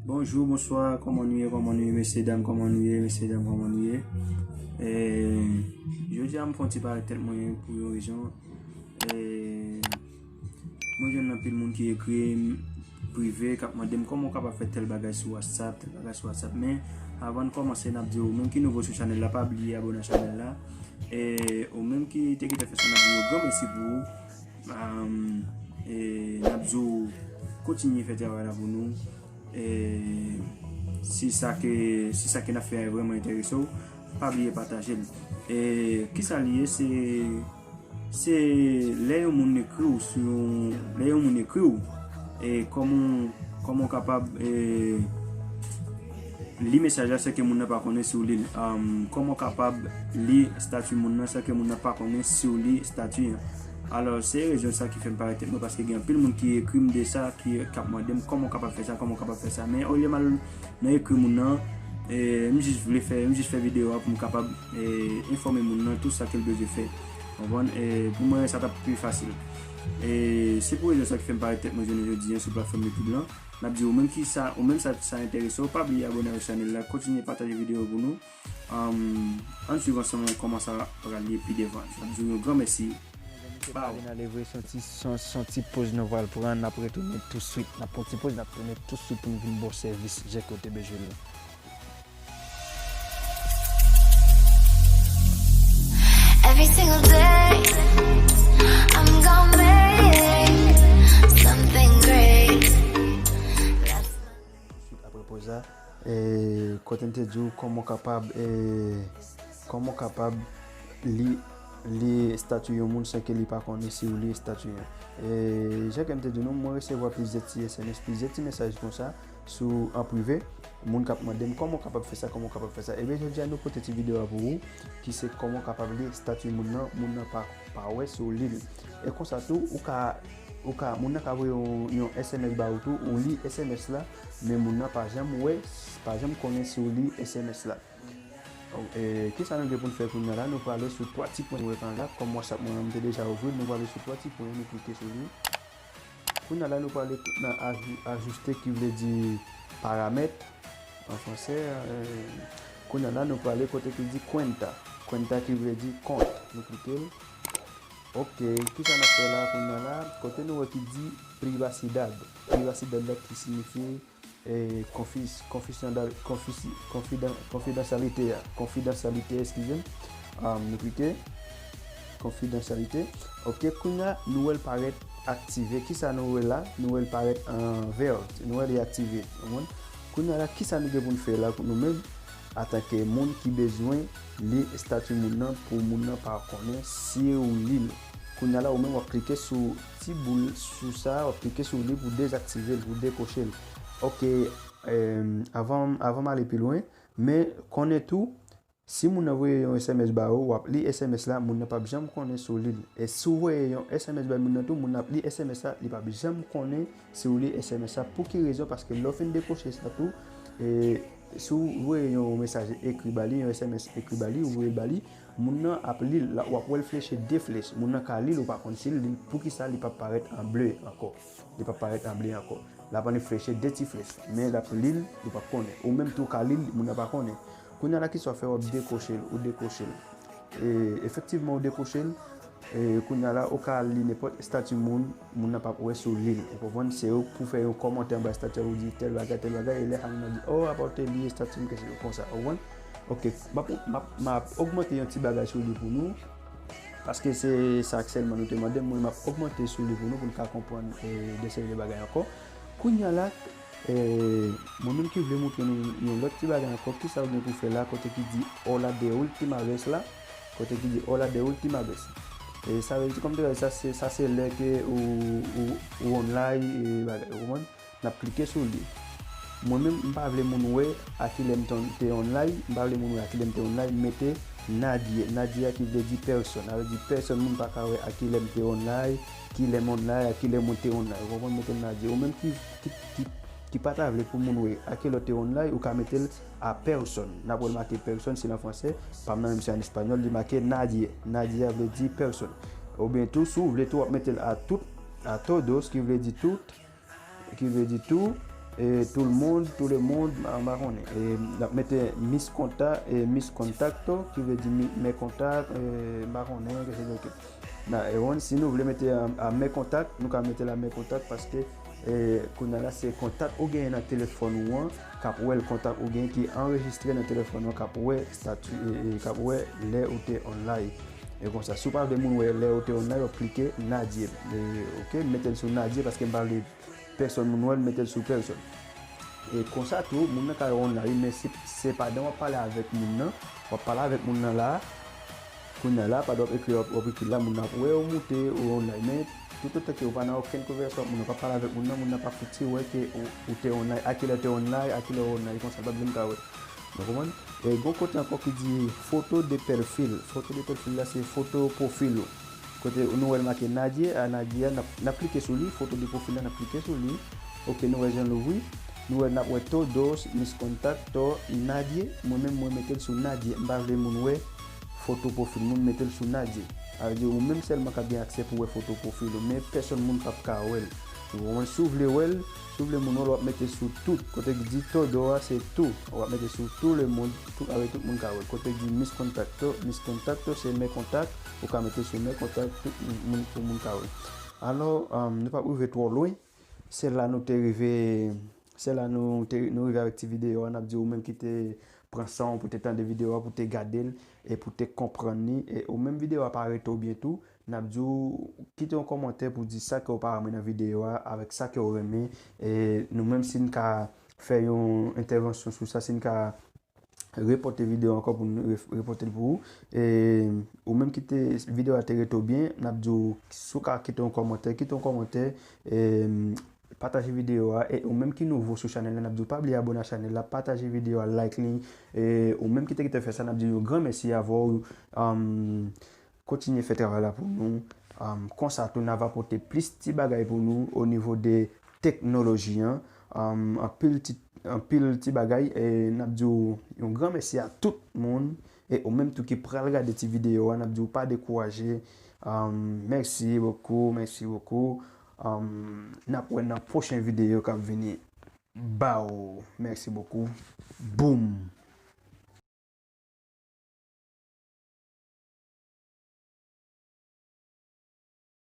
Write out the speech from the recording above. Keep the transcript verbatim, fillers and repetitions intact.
Bonjou, bonswa, kòman nou ye, kòman nou ye, mesye dam, kòman nou ye, mesye dam, kòman nou ye? E, jodi a, m fè yon ti parèt tèt mwen pou yon rezon. E, mwen jwenn anpil moun ki ekri m prive, k ap mande m kòman w kapab fè tèl bagay sou WhatsApp, tèl bagay sou WhatsApp. Men, avan n kòmanse, n ap di w, ou menm ki nouvo sou chanèl la, pa bliye abone a chanèl la. E, ou menm ki te gentan fè sa, n ap di w granmèsi pou ou. Am, e, n ap di w kontinye fè travay la pou nou. E, si sa ke, si sa ke n ap fè a vrèman enterese w, pa bliye pataje l. E, kisa li ye? Se, se lè yon moun ekri w sou yon, lè yon moun ekri w, e, kòman, kòman w kapab, e, li mesaj la san ke moun nan pa konnen si w li l? Am, kòman w kapab li estati moun nan san ke moun nan pa konnen si w li estati an? Alò, se rezon sa ki fè m parèt tèt mwen, paske gen anpil moun ki ekri m de sa, ki, k ap mande m kòman w kapab fè sa, kòman w kapab fè sa. Men olye m al nan ekri moun nan, e, m jis vle fè, m jis fè videyo a pou m kapab, e, enfòme moun nan tout sa ke l bezwen fè. Konprann? E, pou mwen, sa t ap pi fasil. E, se pou rezon sa ki fè m parèt tèt mwen jounen jodi a sou platfòm YouTube lan. N ap di ou menm ki sa, ou menm sa, sa enterese w, pa bliye abone avèk chanèl la, kontinye pataje videyo pou nou. Am, ann swiv ansanm kòman sa pral ye pi devan. N ap di w yon gran mèsi. Mesye, pa vin ale vre, se yon ti, se yon, se yon ti poz nou pral pran, n ap retounen touswit. N ap pran yon ti poz, n ap tounen touswit pou n vin ba w sèvis jan ke w te bezwen l lan. Every single day, I'm gonna make something great. That's my Tout de suite apre poz la, e, kote m te di w kòman w kapab, e, kòman w kapab li, li estati yon moun san ke li pa konnen si w li estati an. E, jan ke m te di nou, mwen resevwa plizyè ti S M S, plizyè ti mesaj konsa sou, an prive, moun k ap mande m kòman w kapab fè sa, kòman w kapab fè sa. Ebyen, jodi a nou pote ti videyo a pou ou, ki se kòman w kapab li estati moun nan, moun nan pa, pa wè si w li l. E konsa tou, ou ka, ou ka, moun nan ka voye yon, yon S M S ba ou tou, ou li S M S la, men moun nan pa janm wè, pa janm konnen si w li S M S la. E, kisa nou gen pou n fè kounye a la? Nou prale sou twa ti pwen nou wè pa la. Kòm WhatsApp mwen, m te deja ouvri l, nou prale sou twa ti pwen, nou klike sou li. Kounye a la, nou prale nan ajou-, ajuste, ki vle di paramèt, an fransè. E, kounye a la, nou prale kote ki di cuenta. Cuenta ki vle di kont. Nou klike l. Ok, kisa n ap fè la kounye a la? Kote nou wè ki di privacidad. Privacidad la ki siyifi, e, konfis-, konfisyandal-, konfisi-, konfidan-, konfidansyalite a. Konfidansyalite, eskize m. Ah, nou klike. Konfidansyalite. Ok, kounye a, nou wè l parèt aktive. Kisa nou wè la? Nou wè l parèt an vè. Nou wè li aktive. Ou konprann? Kounye a la, kisa nou gen pou n fè la pou nou menm? Antanke moun ki bezwen li estati moun nan pou moun nan pa konnen si w li l. Kounye a la, ou menm w ap klike sou ti boul sou sa, w ap klike sou li pou dezaktive l, pou dekoche l. Ok, em, avan, avan m ale pi lwen, men konnen tou, si moun nan voye yon S M S ba ou, w ap li S M S la, moun nan p ap janm konnen si w li l. E si w voye yon S M S bay moun nan tou, moun nan ap li S M S la, li p ap janm konnen si w li S M S la. Pou ki rezon? Paske lè w fin dekoche sa tou, e, si w voye yon mesaj ekri ba li, yon S M S ekri ba li, ou voye l ba li, moun nan ap li l, w ap wè l fleche de flèch. Moun nan ka li l, ou pa konn si l li l. Poukisa li p ap parèt an ble ankò? Li p ap parèt an ble ankò. L ap annik fleche de ti flèch. Men l ap li l, ou p ap konnen. Ou menm tou w ka li l, moun nan pa konnen. Kounye a la, kisa w fè? W ap dekoche l, ou dekoche l. E, efektivman, ou dekoche l. E, kounye a la, ou ka li nenpòt estati moun, moun nan p ap wè si w li l. Ou konprann? Se ou k pou fè yon kòmantè anba estati a, ou di tèl bagay, tèl bagay, e lè sa moun nan di, "Oh, apa w te li estati m?" Kèsyon konsa, ou konprann? Ok, m ap, m ap, m ap ogmante yon ti bagay sou li pou nou, paske se sa k sèlman nou te mande m, mwen m ap ogmante sou li pou nou, pou n ka konprann, e, de seri de bagay ankò. Kounye a la, e, mwen menm ki vle montre nou yon lòt ti bagay ankò, kisa w gen pou fè la, kote ki di Hola de última vez la, kote ki di Hola de última vez. E sa vle di, kòm te sa, se, sa se lè ke ou, ou, ou online, e bagay, ou konprann? N ap klike sou li. Mwen menm, m pa vle moun wè a kilè m te on-, te online, m pa vle moun wè a kilè m te online, m mete nadie. Nadie a ki vle di pèsòn. Sa vle di pèsòn moun pa ka wè a kilè m te online, kilè m online, a kilè mwen te online. Ou konprann, mete nadie. Ou menm ki, ki, ki, ki pa ta vle pou moun wè a kilè w te online, ou ka mete l a pèsòn. N ap wè l make pèsòn, se nan fransè, pa m nan menm se an espanyòl, li make nadie. Nadie a vle di pèsòn. Oubyen tou, si w vle tou, w ap mete l a tout, a todos, ki vle di tout, ki vle di tou, e, tout le monde, tout le monde, m pa konnen. E, n ap mete mis kontak, e, mis kontakto, ki vle di mi- mes contacts, e, m pa konnen, ke se ke. Na, e, on, si nou vle mete a, a mes contacts, nou ka mete la mes contacts paske, e, kounye a la se kontak ou genyen nan telefòn ou an, k ap wè l, kontak ou genyen ki anrejistre nan telefòn ou an, k ap wè stati, e, e, k ap wè lè ou te online. E konsa, si w pa vle moun wè lè ou te online, w ap klike Nadie. E, ok, mete l sou Nadie paske m pa vle pèsonn moun wè l, mete l sou pèsonn. E konsa tou, moun nan ka wè w online, men se, se pandan w ap pale avèk moun nan, w ap pale avèk moun nan la, kounye a la, pandan w ap ekri, w ap, w ap ekri la, moun nan ap wè ou moute, ou online, men toutotan ke ou pa nan okenn konvèsasyon ak moun nan, w pa pale avèk moun nan, moun nan pa fouti wè ke ou, ou te online, a kilè ou te online, a kilè ou online, konsa, l p ap janm ka wè. Ou konprann? E gon kote ankò ki di photo de perfil. Photo de perfil la, se foto pwofil ou. Kote nou wè l make Nadie, a Nadie a, n ap, n ap klike sou li, foto de pwofil la, n ap klike sou li. Ok, nou wè jan l ouvri. Nou wè n ap wè todo mis contactos Nadie. Mwen menm, mwen mete l sou Nadie. M pa vle moun wè foto pwofil moun, mete l sou Nadie. Sa vle di ou menm sèlman k ap gen aksè pou wè foto pwofil ou, men pèsonn moun p ap ka wè l. Ou konprann? Si w vle wè l, si w vle moun wè l, w ap mete sou tout. Kote ki di todo a, se tout. W ap mete sou tout le monde, tout, avèk tout moun ka wè l. Kote ki di mis contactos, mis contactos, se mes contacts, ou ka mete sou mes contacts, tout moun, pou moun ka wè l. Alò, um, nou p ap rive twò lwen. Se la nou te rive, se la nou te, nou rive avèk ti videyo a, n ap di ou menm ki te pran san w pou te tande videyo a, pou te gade l, e pou te konprann li. E ou menm videyo a pa rete w byen tou, n ap di w kite yon kòmantè pou di sa ke w pa renmen nan videyo a, avèk sa ke w renmen. E nou menm si n ka fè yon entèvansyon sou sa, si n ka repòte videyo ankò pou nou re- repòte l pou ou. E ou menm ki te videyo a te rete w byen, n ap di w si w ka kite yon kòmantè, kite yon kòmantè, e pataje videyo a. E ou menm ki nouvo sou chanèl la, n ap di w pa bliye abòne a chanèl la, pataje videyo a, like li. E ou menm ki te gentan fè sa, n ap di w yon gran mèsi avè w. Um, kontinye fè travay la pou nou. Um, konsa tou, n a va pote plis ti bagay pou nou o nivo de teknoloji an. Um, anpil ti, anpil ti bagay. E n ap di w yon gran mèsi a tout moun. E ou menm tou ki pral gade ti videyo a, n ap di w pa dekouraje. Um, merci beaucoup, merci beaucoup. Um, n ap wè nan pwochen videyo k ap vini. Baw, merci beaucoup. Boom.